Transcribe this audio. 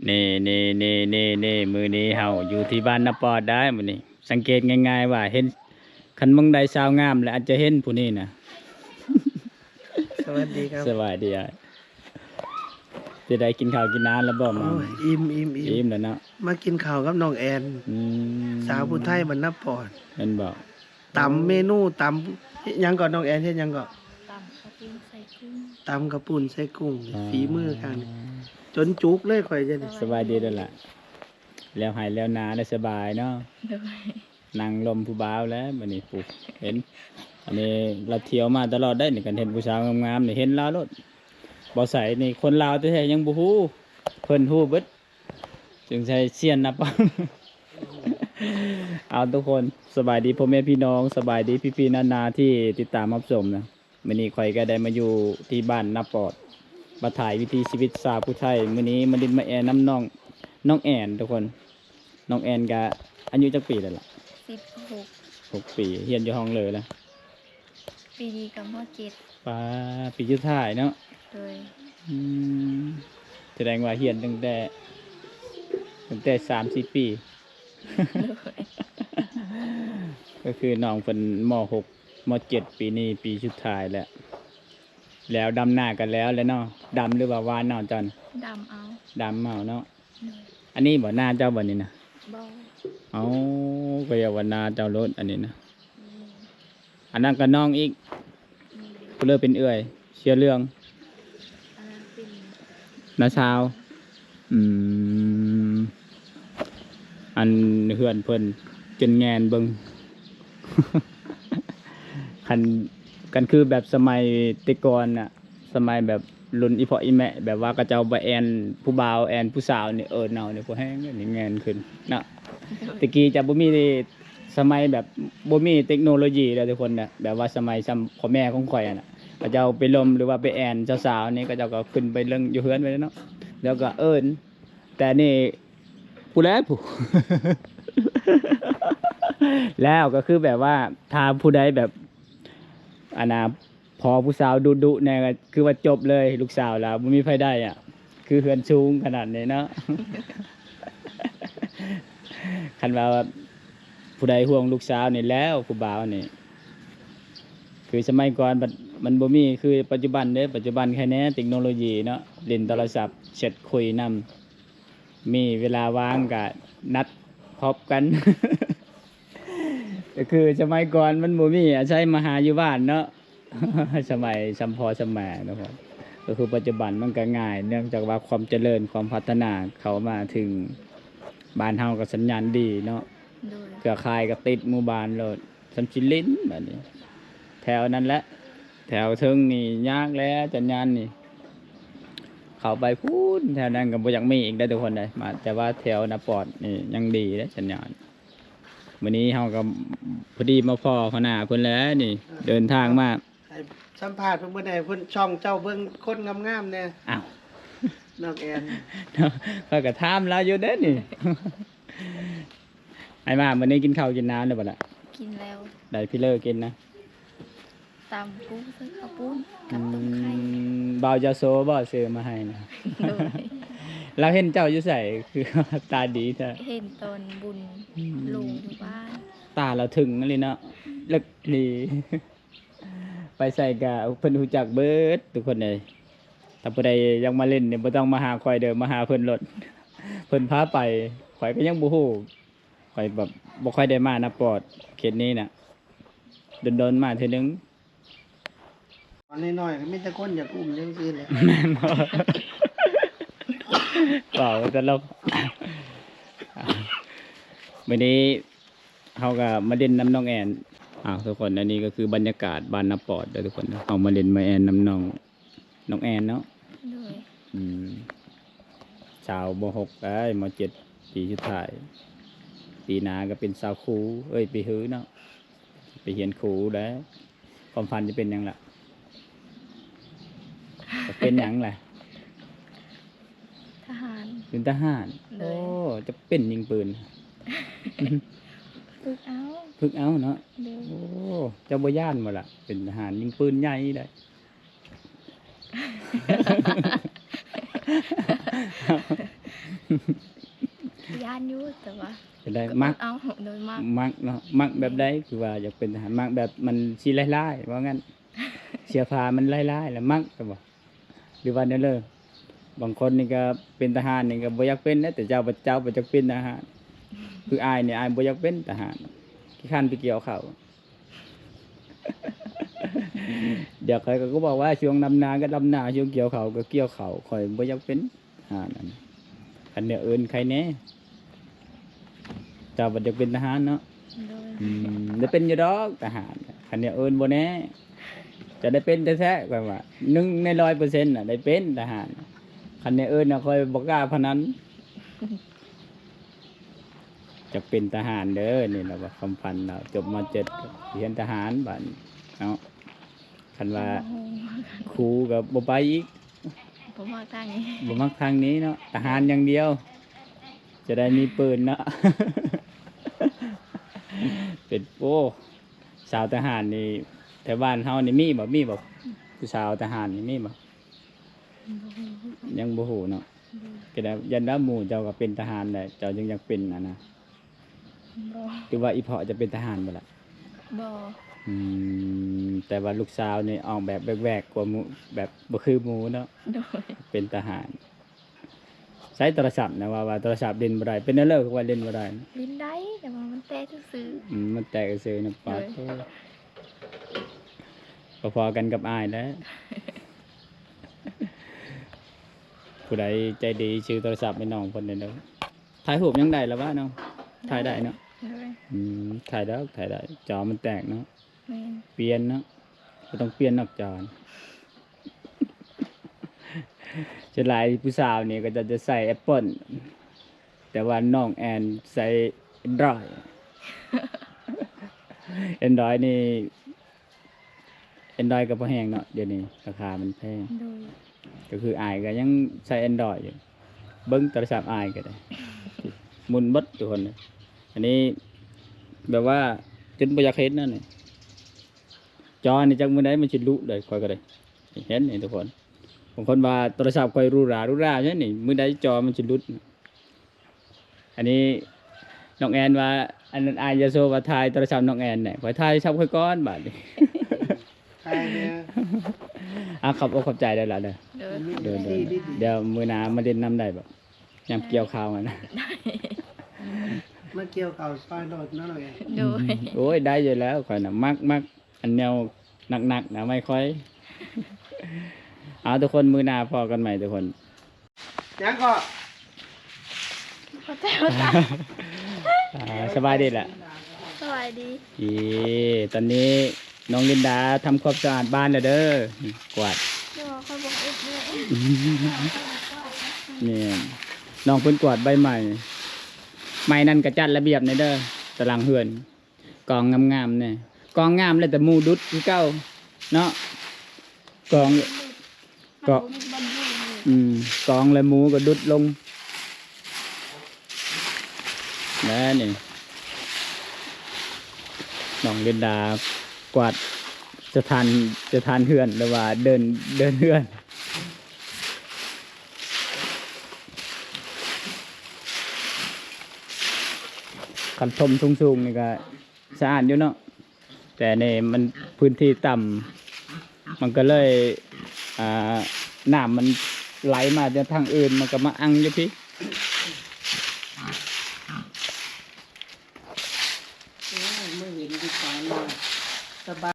ນີ້ໆໆໆ ມື້ນີ້ເຮົາຢູ່ທີ່ບ້ານນາປອດໄດ໋ມື້ນີ້. ສັງເກດງ່າຍໆວ່າເຫັນ ຄັນໝ່ອງໃດສາວງາມແລ້ວອາດຈະເຫັນຜູ້ນີ້ນະ. ສະຫວັດດີຄັບ ສະບາຍດີອ້າຍ. ຈະໄດ້ກິນເຂົ້າກິນນ້ຳແລ້ວບໍ່? ໂອ້ຍ ມາ ອີ່ມໆໆ ອີ່ມແລ້ວເນາະ. ມາກິນເຂົ້າກັບນ້ອງແອນ ອືມ ສາວຜູ້ໄທບ້ານນາປອດ ແມ່ນບໍ່? ຕຳເມນູ ຕຳຫຍັງເກາະ ນ້ອງແອນເຮັດຫຍັງເກາະ? ຕຳເຂົ້າປຸ້ນໃສ່ກຸ້ງ ຕຳເຂົ້າປຸ້ນໃສ່ກຸ້ງ ອໍ ຝີມືຂ້າງນີ້ ຈົນຈຸກເລີຍຂ້ອຍເດນີ້. ສະບາຍດີເດີລະ ແລ້ວໄຮ່ແລ້ວນາໄດ້ສະບາຍເນາະ. ໂດຍ ນັ່ງລົມຜູ້ບ່າວແລ້ວມື້ນີ້ ຜູ້ເຫັນ ອັນນີ້ລາວທ່ຽວມາຕະຫຼອດໄດ໋ນີ້. ຄັນເຫັນຜູ້ສາວງາມໆນີ້ເຫັນລາວໂລດ. ບໍ່ໃສ່ນີ້ຄົນລາວແທ້ໆຍັງບໍ່ຮູ້ ເພິ່ນຮູ້ເບິດ. ຈຶ່ງໃສ່ຊຽນນະປະ ເອົາ ທຸກຄົນ ສະບາຍດີພໍ່ແມ່ພີ່ນ້ອງ ສະບາຍດີພີ່ໆນ້າໆທີ່ຕິດຕາມຮັບຊົມນະ. ມື້ນີ້ຂ້ອຍກໍໄດ້ມາຢູ່ທີ່ບ້ານນາປອດ ມາຖ່າຍວິຖີຊີວິດຊາວຜູ້ໄທ. ມື້ນີ້ມາຫຼິ້ນມາແອນນຳນ້ອງ ນ້ອງແອນ ທຸກຄົນ. ນ້ອງແອນກະອາຍຸຈັກປີແລ້ວລະ? ສິບຫົກ ຫົກປີ. ຮຽນຢູ່ຫ້ອງເລີລະ? ປີນີ້ກໍ ມໍເຈັດ. ປາ ປີສຸດທ້າຍເນາະ. ໂດຍ ອືມ ສະແດງວ່າຮຽນຕັ້ງແຕ່ ຕັ້ງແຕ່ສາມສີ່ປີ. ໂດຍ ກໍຄືນ້ອງເພິ່ນ ມໍຫົກ ມໍເຈັດ ປີນີ້ປີສຸດທ້າຍແລ້ວ. ແລ້ວດຳນາກໍແລ້ວແລ້ວເນາະ. ດຳ ຫຼືວ່າຫວ່ານເອົາເຈົ້ານະ? ດຳເອົາ ດຳເອົາເນາະ. ໂດຍ ອັນນີ້ບໍ່ ນາເຈົ້າບໍ່ນີ້ນະ? ບໍ່ ເອົ້າ ກໍຢ່າວ່ານາເຈົ້າໂລດອັນນີ້ນະ. ອືມ ອັນນັ້ນກໍນ້ອງອີກ. ອືມ ຜູ້ເລີເປັນເອື້ອຍ ເສື້ອເຫຼືອງ? ອັນນັ້ນເປັນນ້າສາວ. ອືມ ອັນເຮືອນເພິ່ນຈົນແງນເບິ່ງ ຄັນ ຄັນຄືແບບສະໄໝແຕ່ກ່ອນນະ ສະໄໝແບບລຸ້ນອີ່ພໍ່ອີ່ແມ່ ແບບວ່າເຂົາເຈົ້າບໍ່ແອນຜູ້ບ່າວ ແອນຜູ້ສາວນີ້ ເອີ່ນເອົານີ້ ຜູ້ແຮງນີ້ແງນຂຶ້ນເນາະ. ແຕ່ກີ້ຈະບໍ່ມີ ສະໄໝແບບບໍ່ມີເຕັກໂນໂລຢີເດ້ທຸກຄົນນະ. ແບບວ່າສະໄໝສ່ຳພໍ່ແມ່ຂອງຂ້ອຍຫັ້ນນະ ເຂົາເຈົ້າໄປລົມ ຫຼືວ່າໄປແອນສາວໆນີ້ ເຂົາເຈົ້າກໍຂຶ້ນໄປເລິ່ນຢູ່ເຮືອນໄປເນາະ ແລ້ວກໍເອີ້ນ. ແຕ່ນີ້ ຜູ້ແລຜູ້ ແລ້ວກໍຄືແບບວ່າ ຖ້າຜູ້ໃດແບບ ອັນນ່າ ພໍຜູ້ສາວດຸໆແດ່ ກໍຄືວ່າຈົບເລີຍ ລູກສາວລາວບໍ່ມີໃຜໄດ້ອະ ຄືເຮືອນສູງຂະໜາດນີ້ເນາະ. ຄັນວ່າຜູ້ໃດຫ່ວງລູກສາວນີ້ແລ້ວ ຜູ້ບ່າວນີ້ ຄືສະໄໝກ່ອນມັນ ມັນບໍ່ມີຄືປັດຈຸບັນເດ້. ປັດຈຸບັນໃຄແນ່ເຕັກໂນໂລຢີເນາະ ຫຼິ້ນໂທລະສັບ ແຊັດຄຸຍນຳ ມີເວລາວ່າງກະນັດພົບກັນ. ກໍຄືສະໄໝກ່ອນມັນບໍ່ມີ ອາໄສມາຫາຢູ່ບ້ານເນາະ ສະໄໝສ່ຳພໍ່ສ່ຳແມ່ເນາະ. ກໍຄືປັດຈຸບັນມັນກໍງ່າຍ ເນື່ອງຈາກວ່າຄວາມຈະເລີນ ຄວາມພັດທະນາເຂົ້າມາເຖິງບ້ານເຮົາກໍສັນຍານດີເນາະ. ໂດຍ ເຄືອຂ່າຍກໍຕິດໝູ່ບ້ານໂລດ. ສ່ຳຊິຫຼິ້ນບາດນີ້ ແຖວນັ້ນແຫຼະ ແຖວເທິງນີ້ຍາກແຫຼະ ສັນຍານນີ້ ເຂົ້າໄປພຸ້ນ ແຖວນັ້ນກໍບໍ່ຢາກມີອີກໄດ໋ທຸກຄົນເອີຍ. ມາແຕ່ວ່າແຖວນາປອດນີ້ຍັງດີເດ້ສັນຍານ. ມື້ນີ້ເຮົາກໍພໍດີມາພໍ້ຫົວໜ້າເພິ່ນແຫຼະນີ້ ເດີນທາງມາ ໃຫ້ສຳພາດເພິ່ນເບິ່ງແດ່ ເພິ່ນຊ່ອງເຈົ້າເບິ່ງຄົນງາມໆແດ່. ອ້າວ ນ້ອງແອນ ຂ້ອຍກໍຖາມລາວຢູ່ເດ້ນີ້. ອ້າຍມາ ມື້ນີ້ກິນເຂົ້າກິນນ້ຳແລ້ວບໍ່ລະ? ກິນແລ້ວ. ໄດ້ພິເລີກິນນະ? ຕຳກຸ້ງໃສ່ເຂົ້າປຸ້ນກັບຕົ້ມໄຂ່. ອືມ ບ່າວເຈົ້າໂຊບໍ່ຊື້ມາໃຫ້ນະ? ໂດຍ. ລາວເຫັນເຈົ້າຢູ່ໃສ ຄືຕາດີແທ້? ເຫັນຕອນບຸນ ອືມ ໂລງຢູ່ບ້ານ. ຕາລາວເຖິງອີ່ຫຼີເນາະ ເລິກອີ່ຫຼີ. ໄປໃສກະເພິ່ນຮູ້ຈັກເບິດທຸກຄົນເອີຍ. ຖ້າຜູ້ໃດຢາກມາຫຼິ້ນນີ້ ບໍ່ຕ້ອງມາຫາຂ້ອຍເດີ ມາຫາເພິ່ນໂລດ. ເພິ່ນພາໄປ ຂ້ອຍກໍຍັງບໍ່ຮູ້. ຂ້ອຍແບບບໍ່ຄ່ອຍໄດ້ມານາປອດເຂດນີ້ນະ ດົນໆມາເທື່ອໜຶ່ງ. ຕອນນ້ອຍໆກໍມີແຕ່ຄົນຢາກອຸ້ມຈັ່ງຊີ້ແຫຼະ. ແມ່ນບໍ່? ເວົ້າຕະຫຼົກ. ມື້ນີ້ເຮົາກໍມາຫຼິ້ນນຳນ້ອງແອນ. ອ້າວ ທຸກຄົນ ອັນນີ້ກໍຄືບັນຍາກາດບ້ານນາປອດເດີທຸກຄົນ. ເຮົາມາຫຼິ້ນມາແອນນຳນ້ອງ ນ້ອງແອນເນາະ. ໂດຍ. ອືມ ສາວ ມໍຫົກໄດ້ ມໍເຈັດ ປີສຸດທ້າຍ. ປີໜ້າກໍເປັນສາວຄູ ເອີຍ ໄປຮືເນາະ ໄປຮຽນຄູແລ້ວ. ຄວາມຝັນຈະເປັນຫຍັງລະ? ຈະເປັນຫຍັງລະ? ທະຫານ. ເປັນທະຫານ? ໂດຍ. ໂອ້ ຈະເປັນຍິງປືນ? ຝຶກເອົາ. ຝຶກເອົາເນາະ. ໂດຍ. ໂອ້ ເຈົ້າບໍ່ຢ້ານບໍ່ລະ? ເປັນທະຫານຍິງປືນໃຫຍ່ໄດ໋. ຢ້ານຢູ່ ແຕ່ວ່າ ຈະໄດ້ມັກ ກໍອດເອົາ ໂດຍ ມັກ ມັກເນາະ. ມັກແບບໃດ? ຄືວ່າຢາກເປັນທະຫານ ມັກແບບມັນຊິຫຼາຍໆ ວ່າຊັ້ນ ເສື້ອຜ້າມັນຫຼາຍໆ ແລ້ວມັກ ແມ່ນບໍ່? ຫຼືວ່າແນວເລີ? ບາງຄົນນີ້ກໍເປັນທະຫານນີ້ກໍບໍ່ຢາກເປັນນະ ແຕ່ເຈົ້າ ເຈົ້າບໍ່ຢາກເປັນທະຫານ. ຄືອ້າຍນີ້ ອ້າຍບໍ່ຢາກເປັນທະຫານ ຂີ້ຄ້ານໄປກ່ຽວເຂົ້າ. ດຽວຂ້ອຍກໍບອກວ່າ ຊ່ວງດຳນາກໍດຳນາ ຊ່ວງກ່ຽວເຂົ້າກໍກ່ຽວເຂົ້າ. ຂ້ອຍບໍ່ຢາກເປັນທະຫານ ອັນ ຄັນແນວອື່ນໃຄແດ່. ເຈົ້າບັດຢາກເປັນທະຫານເນາະ? ໂດຍ ອືມ ໄດ້ເປັນຢູ່ດອກທະຫານ ຄັນແນວອື່ນບໍ່ແນ່. ຈະໄດ້ເປັນແທ້ໆ ຂ້ອຍວ່າ ໜຶ່ງໃນຮ້ອຍເປີເຊັນນະ ໄດ້ເປັນທະຫານ. ຄັນແນວອື່ນນະ ຂ້ອຍບໍ່ກ້າພະນັນ. ຈະເປັນທະຫານເດີ ນີ້ລະວ່າຄວາມຝັນລາວ. ຈົບ ມ.ເຈັດ ຮຽນທະຫານບາດນີ້ເນາະ. ຄັນວ່າ ໂອ້ໂຫ ຄູກໍບໍ່ໄປອີກ ບໍ່ມັກທາງນີ້ ບໍ່ມັກທາງນີ້ເນາະ. ທະຫານຢ່າງດຽວ ຈະໄດ້ມີປືນເນາະ. ເປັນ ໂອ້ ສາວທະຫານນີ້ ແຖວບ້ານເຮົານີ້ມີບໍ່? ມີບໍ່? ຜູ້ສາວທະຫານນີ້ມີບໍ່? ບໍ່ຮູ້ ຍັງບໍ່ຮູ້ເນາະ. ໂດຍ ກໍໄດ້ ຢ້ານວ່າໝູ່ເຈົ້າກໍເປັນທະຫານແຫຼະ ເຈົ້າຈຶ່ງຢາກເປັນຫັ້ນນະ. ບໍ່ ຫຼືວ່າອີ່ພໍ່ຈະເປັນທະຫານບໍ່ລະ? ບໍ່ ອືມ ແຕ່ວ່າລູກສາວນີ້ອອກແບບແຫວກໆກວ່າໝູ່ ແບບບໍ່ຄືໝູ່ເນາະ. ໂດຍ ເປັນທະຫານ. ໃຊ້ໂທລະສັບນະ ວ່າ ວ່າໂທລະສັບຫຼິ້ນບໍ່ໄດ້ ເປັນແນວເລີ ຄືວ່າຫຼິ້ນບໍ່ໄດ້? ຫຼິ້ນໄດ້ ແຕ່ວ່າມັນແຕກຊື່ໆ. ອືມ ມັນແຕກຊື່ໆນະ. ໂດຍ ປາດໂທ້ ພໍໆກັນກັບອ້າຍແຫຼະ. ຜູ້ໃດໃຈດີ ຊື້ໂທລະສັບໃຫ້ນ້ອງເພິ່ນແດ່ເດີ. ຖ່າຍຮູບຍັງໄດ້ລະວະນ້ອງ? ຖ່າຍໄດ້ເນາະ. ໂດຍ ອືມ ຖ່າຍດອກ ຖ່າຍໄດ້ ຈໍມັນແຕກເນາະ. ແມ່ນ ປ່ຽນເນາະ ບໍ່ຕ້ອງປ່ຽນນອກຈອ. ສ່ວນຫຼາຍຜູ້ສາວນີ້ກໍຈະ ຈະໃຊ້ແອັບເປິ້ນ ແຕ່ວ່ານ້ອງແອນໃຊ້ແອນດຣອຍ. ແອນດຣອຍນີ້ ແອນດຣອຍກໍບໍ່ແຮງເນາະ ດຽວນີ້ລາຄາມັນແພງ. ໂດຍ ກໍຄືອ້າຍກໍຍັງໃຊ້ແອນດຣອຍຢູ່. ເບິ່ງໂທລະສັບອ້າຍກໍໄດ້ ໝຸ່ນເບິດທຸກຄົນ. ອັນນີ້ແບບວ່າຈົນບໍ່ຢາກເຮັດແລ້ວນີ້. ຈໍນີ້ຈັກມື້ໃດມັນຊິຫຼຸເລີຍ ຂ້ອຍກໍໄດ້ເຫັນນີ້ທຸກຄົນ. ບາງຄົນວ່າໂທລະສັບຂ້ອຍຫຼູຫຼາ ຫຼູຫຼາແທ້ນີ້ ມື້ໃດຈໍມັນຊິຫຼຸ. ອັນນີ້ນ້ອງແອນວ່າ ອັນນັ້ນ ອ້າຍຢາໂຊວ່າຖ່າຍໂທລະສັບນ້ອງແອນແດ່ ຂ້ອຍຖ່າຍໂທລະສັບຂ້ອຍກ່ອນບາດນີ້. ຖ່າຍແດ່. ອ່ະ ຂອບອົກຂອບໃຈຫຼາຍໆເດີ. ໂດຍ ໂດຍ ໂດຍ ດີໆໆ ດຽວມື້ໜ້າມາຫຼິ້ນນຳໄດ້ບໍ່? ຍາມກ່ຽວເຂົ້າຫັ້ນນະ. ໄດ້ ມາກ່ຽວເຂົ້າຊ່ອຍໂລດເນາະນ້ອງແອນ. ໂດຍ ໂອ້ຍ ໄດ້ຢູ່ແລ້ວ ຂ້ອຍນະມັກ ມັກອັນແນວໜັກໆນະ ໄມ້ຂ້ອຍ. ເອົາ ທຸກຄົນ ມື້ໜ້າພໍ້ກັນໃໝ່ທຸກຄົນ. ຫຍັງກໍ? ຂໍແຕ່ວ່າ ອ່າ ສະບາຍດີລະ? ສະບາຍດີ. ເອີ ຕອນນີ້ນ້ອງລິນດາທຳຄວາມສະອາດບ້ານແລ້ວເດີ. ກວາດ ເດີ ຂ້ອຍບໍ່ເຮັດເລີຍ. ແມ່ນ ນ້ອງເພິ່ນກວາດໃບໃໝ່ ໃໝ່ນັ້ນກະຈັດລະບຽບແດ່ເດີ ຕາລາງເຮືອນ. ກອງງາມໆແດ່ ກອງງາມແລ້ວແຕ່ໝູດຸດຄືເກົ່າເນາະ. ກອງ ກອງ ມັນບໍ່ມີບ່ອນຢູ່. ອືມ ກອງແລ້ວໝູກໍດຸດລົງແລ້ວນີ້. ນ້ອງລິນດາກວາດສະຖານ ສະຖານເຮືອນ ຫຼືວ່າເດີ່ນ ເດີ່ນເຮືອນ. ຄັນຖົມສູງໆນີ້ກະ ສະອາດຢູ່ເນາະ ແຕ່ນີ້ມັນພື້ນທີ່ຕ່ຳ ມັນກໍເລີຍ ອ່າ ນ້ຳມັນໄຫຼມາຈາກທາງອື່ນ ມັນກໍມາອັ່ງຢູ່ພີ້. ໂອ້ຍ ມາເຫັນຢູ່ຕອນນັ້ນ ສະບາຍ.